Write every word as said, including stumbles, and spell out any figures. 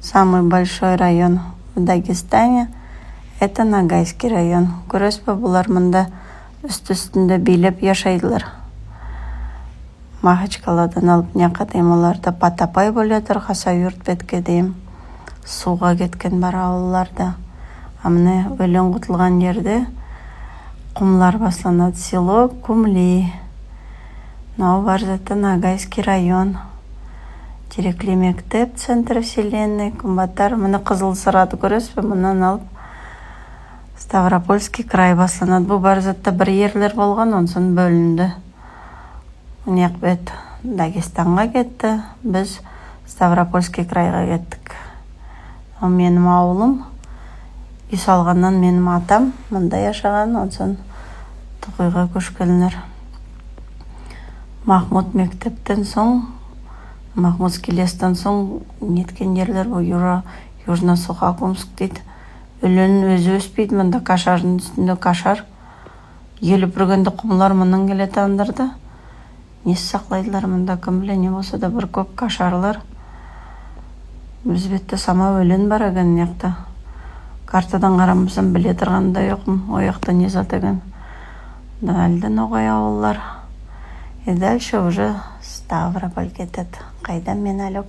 Самый большой район в Дагестане — это Ногайский район. Коьресизбе, булар мунда уьсти-уьстинде бийлеп яшайдылар. Махачкаладан алып не яка дейим, оларда Патапай боьледир, Хасавюрт бетке дейим. Сувга кеткен бар авылларда. А мине оьлен кутылган ерде кумлар басланады. Село Кумли. Мунавы бар зат та Ногайский район. Терекли-Мектеб, центр вселенной, Куьнбатар. Мине кызыл сырады коьресизбе? Муннан алып Ставропольский край басланады. Бу бар зат та бир ерлер болган, оннан сонъ боьлинди. Мине бет Дагестанга кетти, биз Ставропольский крайга кеттик. Ол меним авылым. Уьй салганнан меним атам мунда яшаган, оннан сонъ Тукуйга коьшкенлер. Махмуд-Мектебтен сонъ, Махмудский лестен сонъ неткен ерлер бу Юра-, Южно-Сухокумск дейди. Оьленнинъ оьзи оьспейди мунда, кашардынъ уьстинде кашар. Ел уьпиргенде кумлар муннан келетагандыр да. Не саклайдылар мунда, ким биле, не болса да бир коьп кашарлар. Биз бетте сама оьлен бар экен мына якта. Картадан карамасам, биле турган да йокпан, ол якта не зат экен. Да, аьли де ногай авыллар. И дальше уже Ставрополь кетеди. Кайда мен аьли